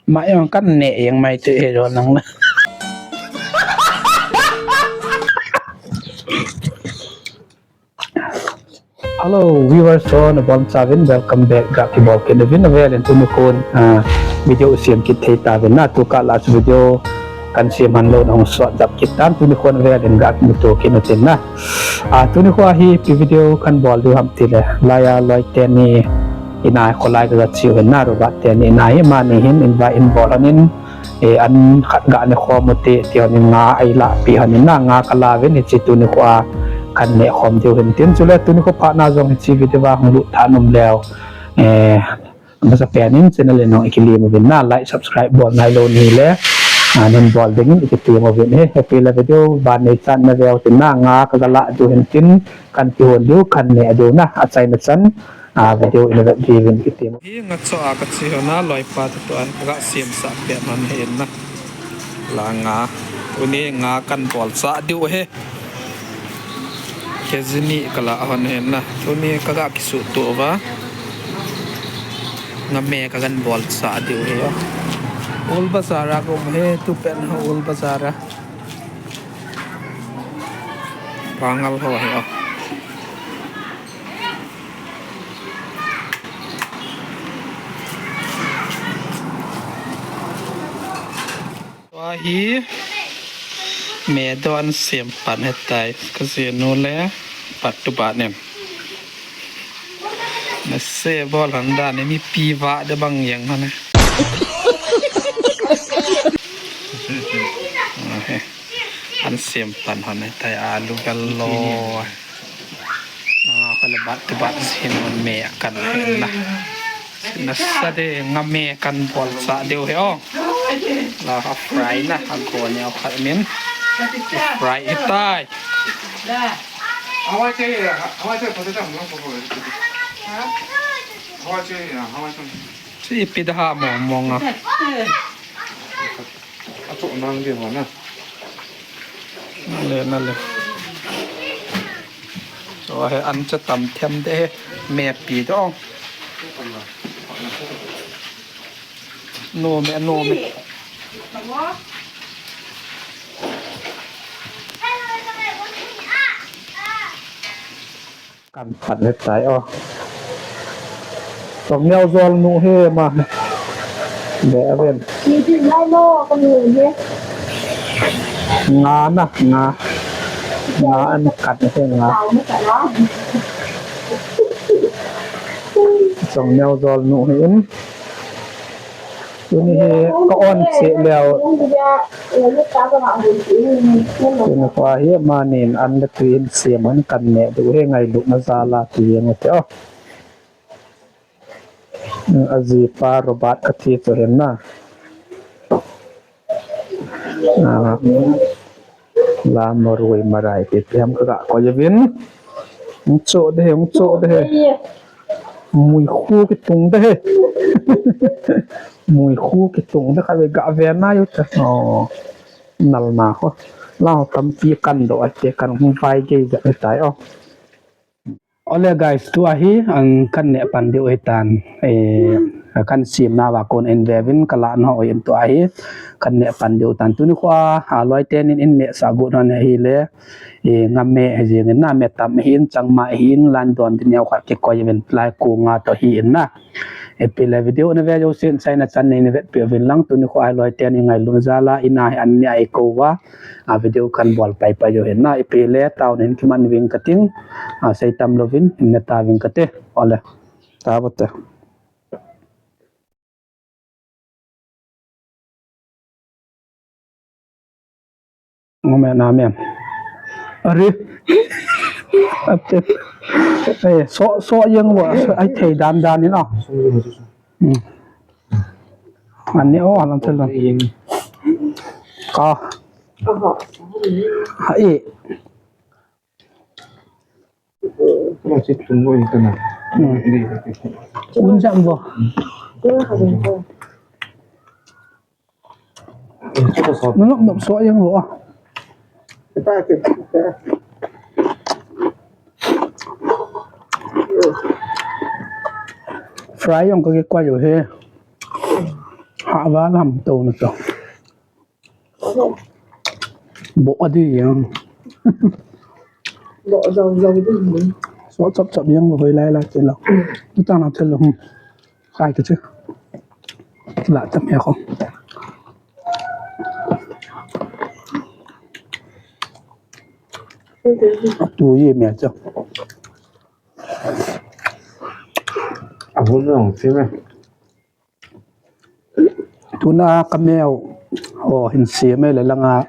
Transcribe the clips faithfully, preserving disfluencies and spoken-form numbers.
Mayong kan ne yang mai tu eh dolang lah. Hello viewers, so na bom sabin, welcome back ga ki bol ki Devin. Avel in tuni kon, ah, video siam kit hei tabin na tu ka last video kan siam han lo nong sot dap kit tan tuni kon avel in ga ki mutu ki nutin na. Ah, tuni ko ahi pi video kan bol du ham ti le. Laya loi teni inai ko lai ga siu hin na rubat teni inai mani hin in ba in bol anin. E, an khat ga ne khom ti, ti hon nga ai la pi hon na nga ka la ven i ci tuni ko a kan ne khom diu hin tin sule tuni ko pa na zong i ci video ba hong lu ta num leo. E, masa penin channel nong i ki li mo vin na like subscribe bol nai lo ni le. A, nen bol dingin i ki ti mo vin he, happy la video ba ne chan na veo tin na nga ka ga la diu hin tin kan ti hon diu kan ne diu na a chai na chan. A, video ina vet givin kiti mo. Hi nga cho a ka chi hona loi pa tu tu ai ka ga siam sa pia man he na. La nga. Tuni nga kan bol sa diu he. Ke zini ka la hon he na. Tuni ka ga kisu tu va. Nga me ka kan bol sa diu he. Ul bazar a ko he tu pen ul bazar a. Pangal ho he. Tua hi me do an siam pan he tai ka si nu le pat tu ba nem. Na se bol han da ne mi pi va de bang yang han ne. An siam pan han ne tai alu galo. Nga ka le bat tu bat sin me kan na. Nasa de nga me kan bol sa diu he o. La ha fry na ha ko ne o khat min. Fry itai. Si ipi da ha mo mo nga. Nale nale. So he an cha tam them de he me pi dong. No me no me. Kan pat he tai o. Tong neo zol nu he ma. Be aven. Nga na nga. Nga an kan he nga. Tong neo zol nu he in. Tuni hi ka on si leo. Tuni ko ahi manin an le tuin siam an kan ne du he ngai lu na zala ti yang te o. Azi pa Robert ka ti to hen na. La marui marai pi piam ka ga ko yavin. Ung cho de he, ung cho de he. Mui khu ki tung de he. Mui khu ki tung de ka ve ga ve na yu ta. O. Nal na ko. La tam pi kan do a te kan hung pai ge ga tai o. Ole guys, tu ahi ang kan ne pan diu itan. E, kan sim na va kon en vevin kala no oi tu ahi kan ne pan diu tan tuni ko a loi tenin in ne sa gu no ne hi le. E, nga me he jing na me tam hin chang ma hin lan don din yau khat ke koi ven lai ku nga to hi in na. E pile video ne ve yo sin sai na chan ne ne vet pe vin lang tuni ko a loi tenin ngai lun zala ina he an ne ai ko va. A video kan bol pai pai yo hen na ipi le tau nen ki man ving kating. A sai tam lo vin ne ta ving kate. Ole. Ta bote. Ngome na mem. Ari. Ate. Eh, so so yang wa ai thei dan dan ni na. Hmm. Ani o alam telan. Ka. Hai. Hmm. Unsa bo. Nunok nok so yang bo ah. Fry yang kaki kuah yo he. Awalam tu na tu. Bo adi yang. Bo zau zau di. So cap cap yang bo lai lai telo. Utang na telo. Kai tu tu. La tam ya ko. Tu ye mi aja. Aku nong sini. Tuna kamiau. Oh, hinsi mai le langa.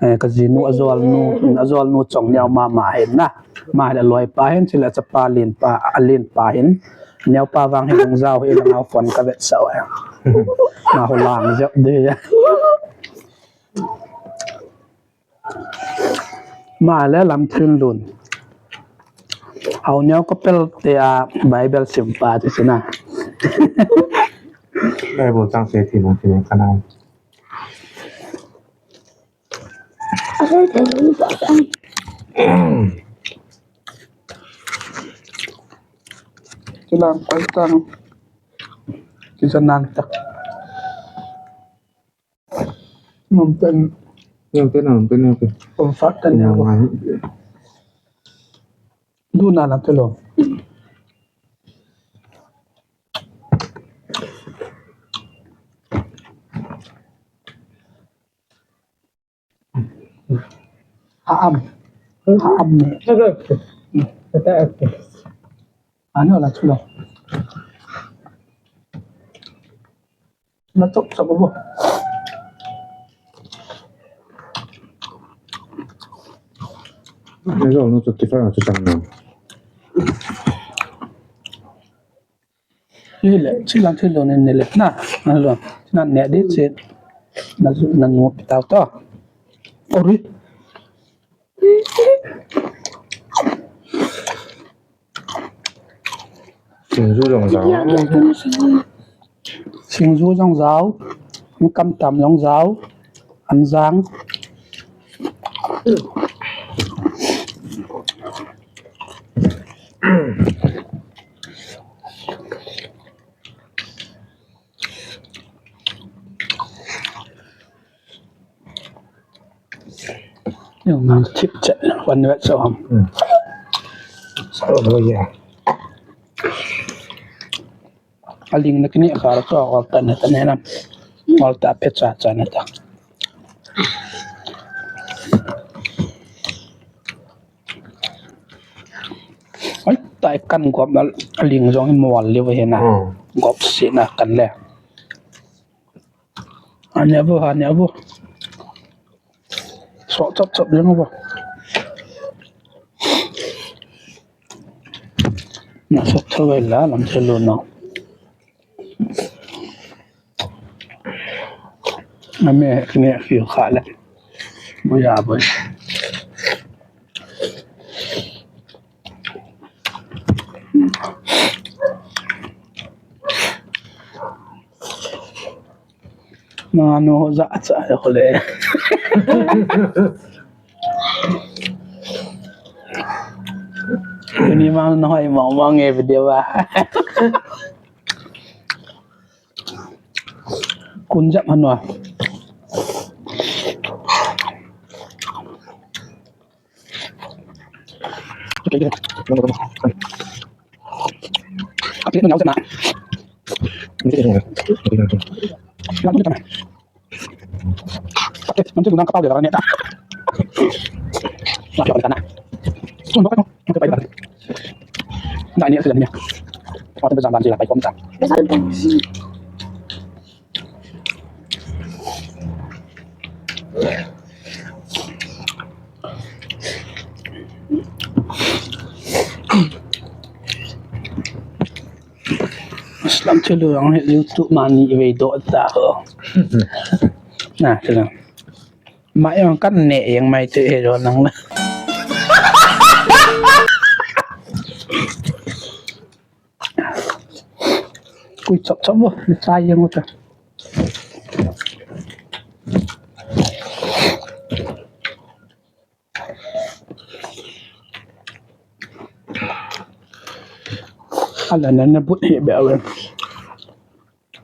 Eh, kazinu azual nu, azual nu cong niau mama hin na. Ma le loi pa hin sila capa lin pa, alin pa hin. Niau pa wang hin zau hin langa fon kavet sau ya. Ma hulang jap de ya. Ma le lam tun lun. Au niau ko pel te a Bible simpa ti sina. Bible tang se ti nang ti nang kanai. Kilang pantang. Kita nantak. Nonton. Nonton, nonton, nonton. Pemfatan ya, Bang. Duna na tu lo. Haam. Haam ni. Oke, oke. Oke, oke. Anu lah tu lo. Natuk sa babo. Ilo no tu tifan tu tang no. Ile, silang silo ni nile. Na, na lo. Na ne di si. Na, na ngo pitau to. Ori. Singzu zong zau. Singzu zong zau. Kam tam zong zau. Anzang. Yung mga chip chat, one wet so ham. Hmm. So, oh, yeah. Aling na kini kara to, walta na tanenan. Walta pizza sa na ta. Ai, tai kan gop mal aling zong i mual liu hina. Hmm. Gop si na kan le. Anya bu, anya bu. Sok, sok, sok, jangan bu. Na sok, sok, wala, lam selu no. Ame kini fiu kale. Boya boy. Manganu za aca ya kule. Ini mang nohoi mang mang e video ba. Kunjak anu ah. Oke, oke. Oke, oke. Oke, nanti guna kapal dia, karena ni. Oke, oke, sana. Tunggu, oke, oke, baik, baik. Nah, ini sudah ni. Waktu berjalan sila, baik, komsa. Aslam tulu ang YouTube mani iway do taho. Nah, tulu. Mak yang kan ne yang mai tu eh do nang na. Kui, chop, chop, boh. Sayang uta. Ala na nabut hi be awen.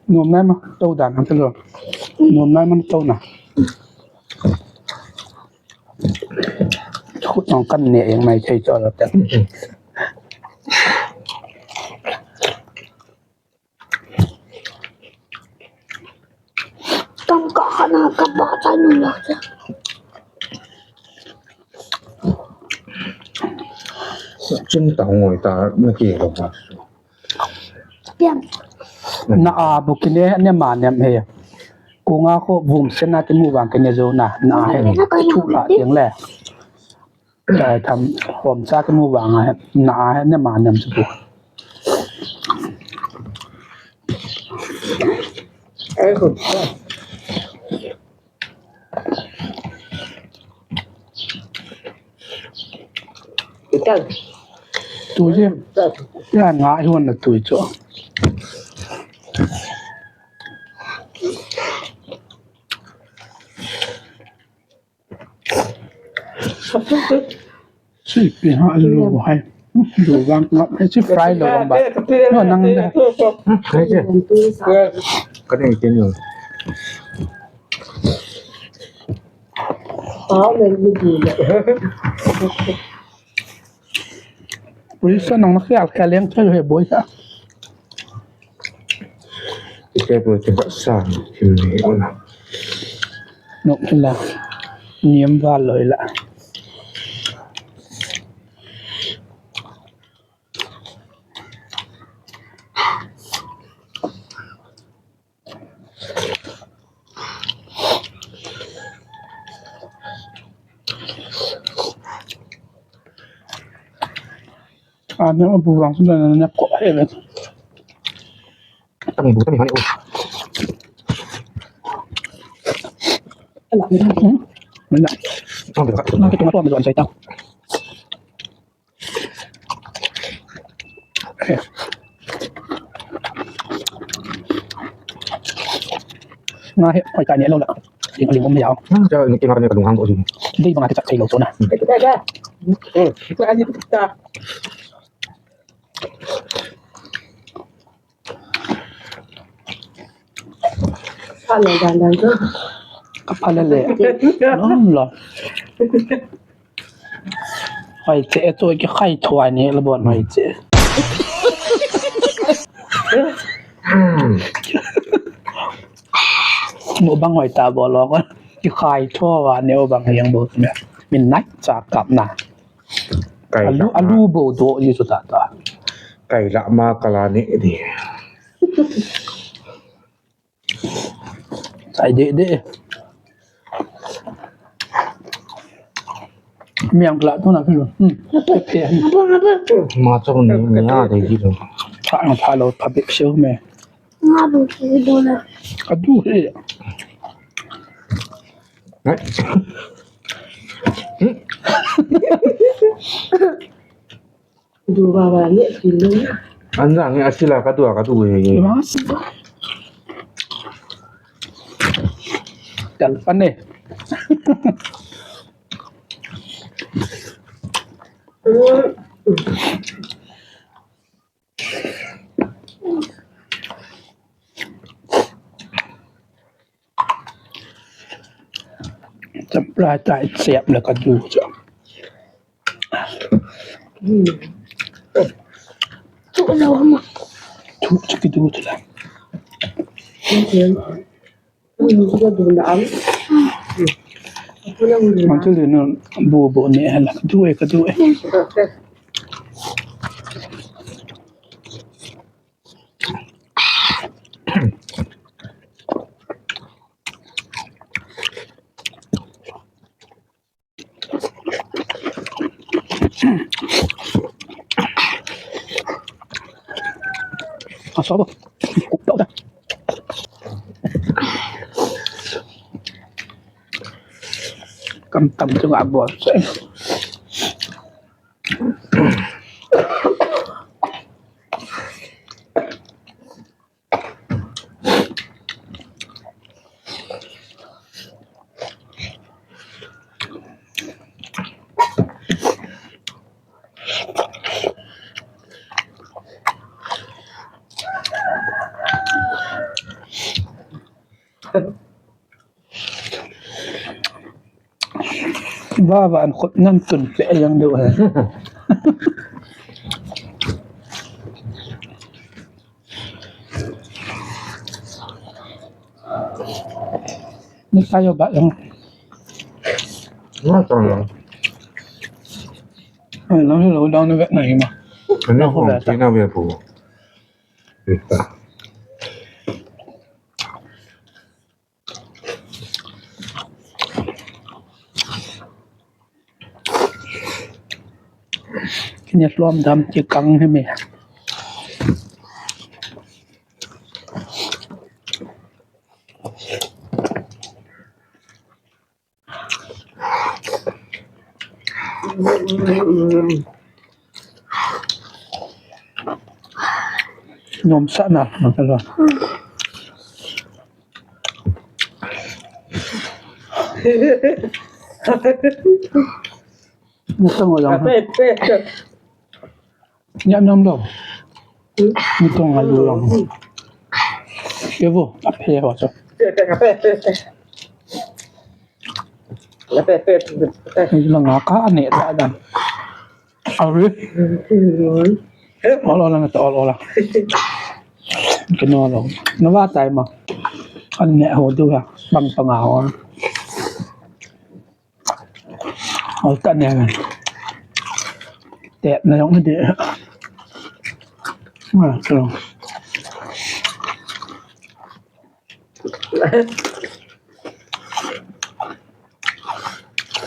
Nuam nai ma tau dan ang telu. Nuam nai ma tau na. Cukup nongkan ni yang mai cai cai. Tangka kana kaba tanu lah. Cinta ngoi ta naki lo. Pian. Na a bu kine ne ma nem he. Ku nga ko bum sen na ti mu bang kine zo na. Na he. Cu la tiang le. Tam hom sa ki mu bang a he. Na a he ne ma nem su bu. Tui je. Ya nga i huan na tui cho. Sui pi ha lu hai. Lu bang ngap hai si fry lu bang ba. Lu nang de. Kau ni kini. Ui sa nang naki alkaliang sa lu he boy sa. Ika po ti ba sa ni. Nok la. Niam ba lo ila. Ane o buang sudah nanya kok hebat. Tang ibu tang mana o. Enak. Hmm? Enak. Tang ibu. Nah, kita nggak tahu ambil saya tahu. Nga he, oi, kani lo la. Ling ling om yao. Hmm, ja ni kingar ni kadung hang ko sini. Dei manga kecak kai lo sona. Hmm. Kita aja kita. Kapalele. Nom lo. Hai ce tu ki kai tuai ni lebon hai ce. Mo bang hai ta bolok. Ki kai tuai ni o bang yang bo. Min nai cakap na. Alu, alu bo do i su tata. Kai la ma kalani di. Sai de de. Miang kelak tu nak dulu. Hmm. Macam ni ni ada gitu. Tak nak kalau public show me. Ngapa sih dona? Aduh eh. Dua banyak kilo. Anjang ya sila kadua kadua. Terima kasih. Dan panih. Sampai tak siap lah kadu. Hmm. Tu lah mama. Tu segitu tu lah. Mantul dia ni bubu ni lah. Dua kedua. Asal apa? Kuk tau dah. Kentam tu nggak bos. Baba an kot nan tun pe yang do. Ni kayo ba yang. Nah, tolong. Ay, lang lo dang na vet na ima. Ano po? Sinabi po. Ito. Kini luam dam cikang ni mi. Nom sa na, nom sa na. Nasa mo lang. Nya nam daw. Ito nga lulang. Kevo, ape ho so. Ape, ape, ape. Ape, ape, ape. Ito lang nga ka, ane, ta dan. Ari. Ol-ol lang ito, ol-ol lang. Kino lang. Nawatai ma. Ane ho do ha. Pang pangawa. Alta' ne kan. Tep na yong di. Nah, so.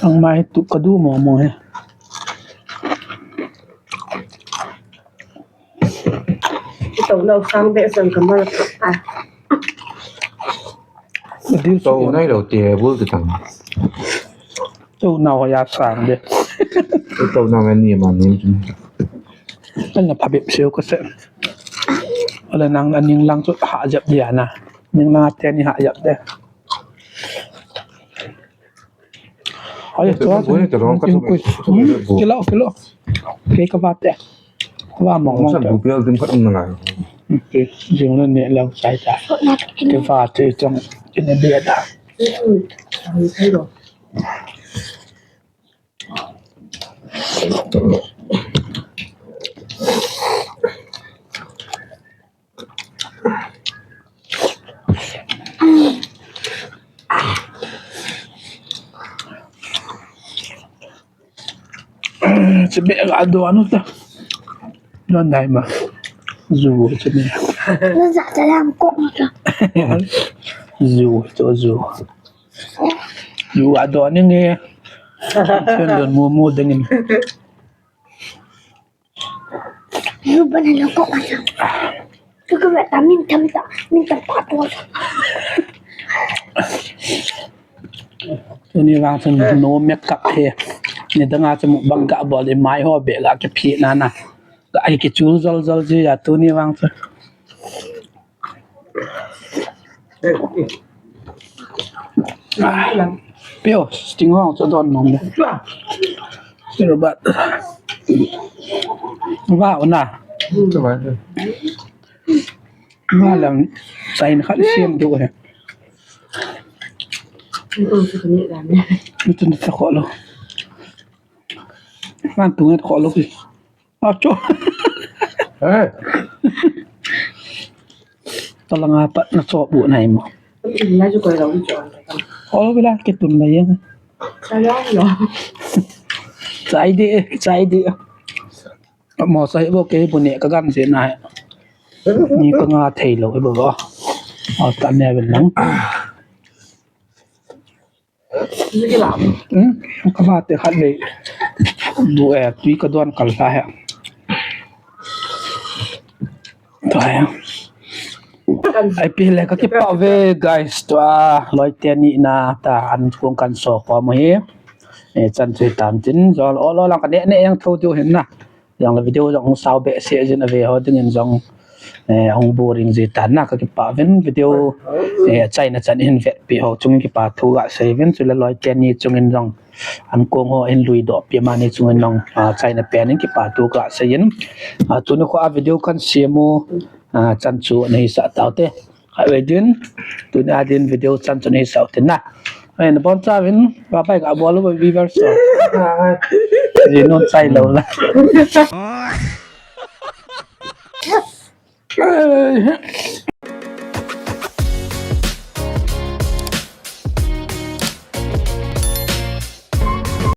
Ang mai tu kadu mo mo he. Ito, no, sang de sang kamal. Ah. Ito, nai lo table tu tang. Ito, no, ya sang de. Ito, no, ni man ni. Kan na pabip siu kasi. Wala nang aning lang tu ha jap dia na. Ning lang ate ni ha jap de. Ayo, tu, tu, tu, tu, kilo, kilo. Kei ka bate. Wa mong mong. Sa bupial dim kat nang. Oke, jing lo ni lang sai ta. Ke bate tong ini dia da. Sebe ado anu ta. Don dai ma. Zu sebe. Lu za ta yang kok mata. Zu tu zu. Zu ado ni ni. Sen don mumu dengin. Lu bana lo kok mata. Tu ke minta minta minta patul. Tuni vang sen no makeup he. Ni danga sen bang ga bol i mai ho be ga ke pi nana. Ga ai ke chun zol zol ji ya tuni vang sen. Pio, sting hong so don nom de. Siro bat. Wow na. Malang sain khat siem do he. Itu ni sa ko lo. Mantungan ko lo ki. Aco. Eh. Talang apa na sobu nai mo. Ko lo bila kitun na yang. Sayang lo. Sai di, sai di. Mo sai bo ke bune kagan si na. Ni ko nga thei lo bo. O ta ne bilang. Sige lang. Hmm, kabate khat de. Du e, tui ka duan kal sa he. Tu he. Ai pile ka kipau ve guys, tu a loi teni na ta an kung kan so ko mo he. E chan chui tam chin zol o lo lang ka ne ne yang tho tu he na. Zong le video zong hong sau be se zin a ve ho dingin zong, eh, hong boring zi tan na ka kipau vin video, eh, China chan in vet pi ho chungin kipathu ga sei vin su le loi teni chungin zong an kong ho in lui do pi mani chungin zong, ah, China pen in kipathu ga sei in. Ah, tuni ko a video kan simu, ah, chan chu nei sa tau te. Ka' wedin, tuni' adin video san tuni' sa' utin na. Ai, nabonsa' win, babai ka' bolu viewers so. Zi nun sai lo na.